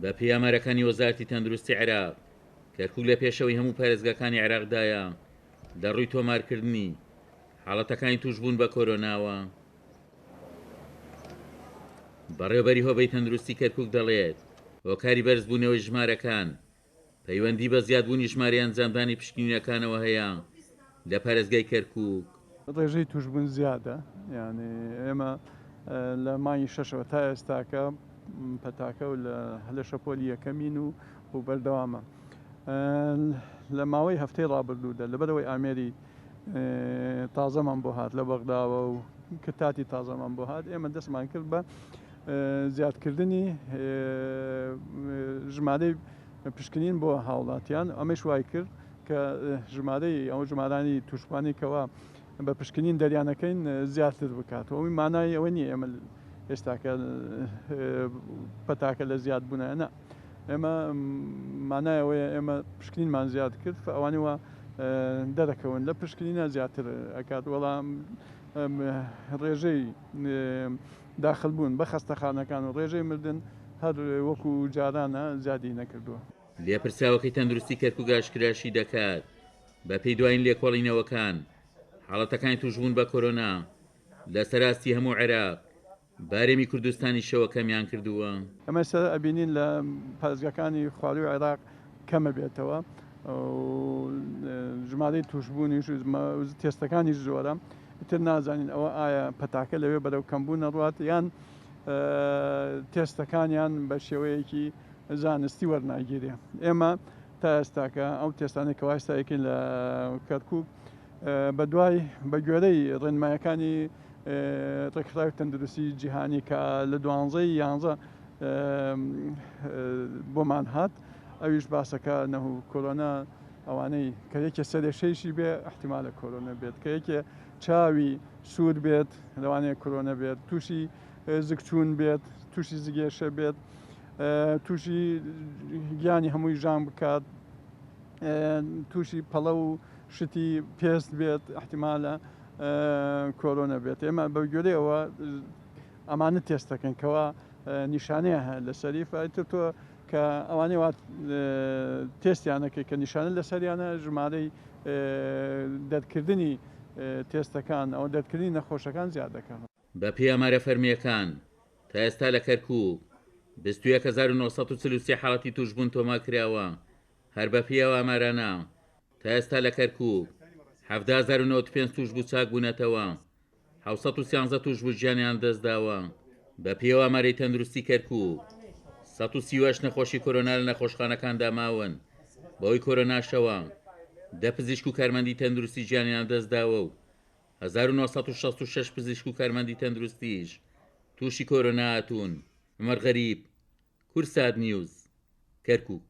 بەپێی ئامارەکانی وەزارەتی تەندروستی عێراق، کەرکوک لە پێشەوەی هەموو پارێزگاکانی عێراقدایە لە ڕووی تۆمارکردنی حاڵەتەکانی تووشبوون بە کۆرۆناوە. بەڕێوەبەری هۆبەی تەندروستی کەرکوک دەڵێت، هۆکاری بەرزبوونەوەی ژمارەکان پەیوەندی بە زیادبوونی ژمارەی ئەنجامدانی پشکنینەکانەوە هەیە لە پارێزگای کەرکوک. ڕێژەی تووشبوون زیادە یانی ئێمە لە مانگی شەشەوە تا ئێستاکە پەتاکە و لە شەپۆلی یەکەمین و و بەردەوامە لە ماوەی هەفتەی ڕابردوودا لەبەرەوەی ئامێری تازەمان بۆ هات لە بەغداوە و کتاتی تازەمان بۆ هات ئێمە دەستمان کرد بە زیادکردنی ژمارەی پشکنین بۆ هاوڵاتیان ئەمەش وای کرد کە ژمارەی ئەو ژمارانی توشبووانی کەوا بە پشکنین دەریانەکەین زیاتر بکات و ئەوی مانای ئەوە نییە ئێمە ئێستاکە پەتاکە لە زیاد بوونە نا ئێمە مانای ئەوەیە ئێمە پشکنینمان زیاد کرد ئەوانی وا دەرەکەون لە پشکنینە زیاتر ئەکات وەڵام ڕێژەی داخل بوون بە خەستەخانەکان و ڕێژەی مردن هەر وەکو جارانە زیادی نەکردووە. لێپرسراوەکەی تەندروستی کەرکوک ئاشکراشی دەکات، بەپێی دوایین لێکۆڵینەوەکان، حاڵەتەکانی تووشبوون بە کۆرۆنا لەسەر ئاستی هەموو عێراق بە هەرێمی کوردستانیشەوە کەمیان کردووە. ئێمە ئێستا ئەبینین لە پارێزگاکانی خوارووی عێراق کەمەبێتەوە و ژمارەی تووشبوونیش و تێستەکانیش زۆرە، ئیتر نازانین ئەوە ئایا پەتاکە لەوێ بەرەو کەمبوون ئەڕوات یان تێستەکانیان بە شێوەیەکی زانستی وەرناگیرێ. ئێمە تا ئێستاکە ئەو تێستانەی کەوا ئێستا ئەیکەین لە کەرکووک بە دوای بە گوێرەی ڕێنمایەکانی ڕێکخراوی تەندروستی جیهانی کە لە دوانزەی یانزە بۆمان هات ئەویش باسەکە نەهو کۆرۆنا ئەوانەی کە یەکێ سەرێشەیشی بێ احتیمالە کۆرۆنە بێت کە یەکێ چاوی سوور بێت لەوانەیە کۆرۆنە بێت تووشی زگچوون بێت تووشی زگێشە بێت تووشی گیانی هەمووی ژان بکات تووشی پەڵە و شتی پێست بێت احتیمالە کۆرۆنە بێت ئێمە بە گوێرەیەوە ئەمانە تێست دەکەن کەوا نیشانەیە هەیە لەسەری فایتر تۆ کە ئەوانەی وا تێستیانەکەی کە نیشانە لەسەریانە ژمارەی دەرکردنی تێستەکان ئەو دەرکردنی نەخۆشەکان زیاد دەکەن. بەپێی ئامارە فەرمییەکان، تا ئێستا لە کەرکووک 21943 حاڵەتی تووشبوون تۆمارکراوە، هەر بەپێی ئەو ئامارانە، تا ئێستا لە کەرکووک 17095 تووشبوو چاکبوونەتەوە، 713 تووشبوو گیانیان لەدەستداوە. بەپێی ئەو ئامارەی تەندروستی کەرکووک، 138 نەخۆشی کۆرۆنا لە نەخۆشخانەکاندا ماون، بەهۆی کۆرۆناشەوە دە پزیشک و کارمەندی تەندروستی گیانیان لەدەستداوە و 1966 پزیشک و کارمەندی تەندروستیش تووشی کۆرۆنا هاتوون. عومەر غەریب، کوردسات نیوز، کەرکووک.